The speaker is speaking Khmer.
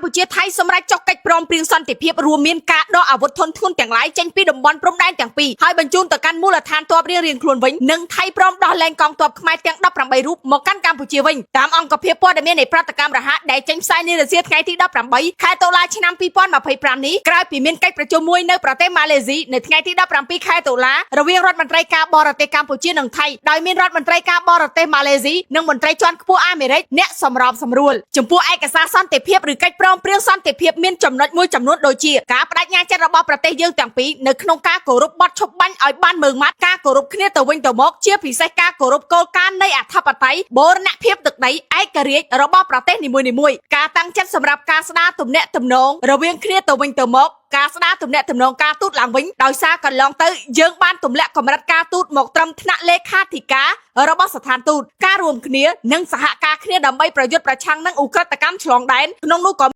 កម្ពុជាថៃសម្រេចចុះកិច្ចព្រមព្រៀងសន្តិភាពរួមមានការដកអាវុធធនធ្ងន់ទាំងឡាយចេញពីតំបន់ព្រំដែនទាំងពីរហើយបញ្ជូនទៅកាន់មូលដ្ឋានទ័ពរៀងៗខ្លួនវិញនិងថៃព្រមដោះលែងកងទ័ពខ្មែរទាំង18រូបមកកាន់កម្ពុជាវិញតាមអង្គភាពព័ត៌មាននៃប្រតិកម្មរហ័សដែលចេញផ្សាយនារសៀលថ្ងៃទី18ខែតុលាឆ្នាំ2025នេះក្រោយពីមានកិច្ចប្រជុំមួយនៅប្រទេសម៉ាឡេស៊ីនៅថ្ងៃទី17ខែតុលារវាងរដ្ឋមន្ត្រីការបរទេសកម្ពុជានិងថៃដោយមានរដ្ឋមន្ត្រីការបរទេសម៉ាឡេស៊ីនិងមន្ត្រីជាន់ខ្ពស់អាមេរិកអ្នកសម្របសម្រួលចំពោះឯកសារសន្តិភាពឬកិច្ចព្រមព្រៀងសន្តិភាពមានចំណុចមួយចំនួនដូចជាការបដិញ្ញាចិត្តរបស់ប្រទេសយើងទាំងពីរនៅក្នុងការគោរពបទឈប់បាញ់ឲ្យបានម៉ឺងម៉ាត់ការគោរពគ្នាទៅវិញទៅមកជាពិសេសការគោរពគោលការណ៍នៃអធិបតេយ្យបូរណភាពទឹកដីឯករាជ្យរបស់ប្រទេសនីមួយៗការតាំងចិត្តសម្រាប់ការស្ដារទំនាក់ទំនងរវាងគ្នាទៅវិញទៅមកការស្ដារទំនាក់ទំនងការទូតឡើងវិញដោយសារកន្លងទៅយើងបានទម្លាក់កម្រិតការទូតមកត្រឹមថ្នាក់លេខាធិការរបស់ស្ថានទូតការរួមគ្នានិងសហការគ្នាដើម្បីប្រយុទ្ធប្រឆាំងនឹងឧក្រិដ្ឋកម្មឆ្លងដែនក្នុងនោះក៏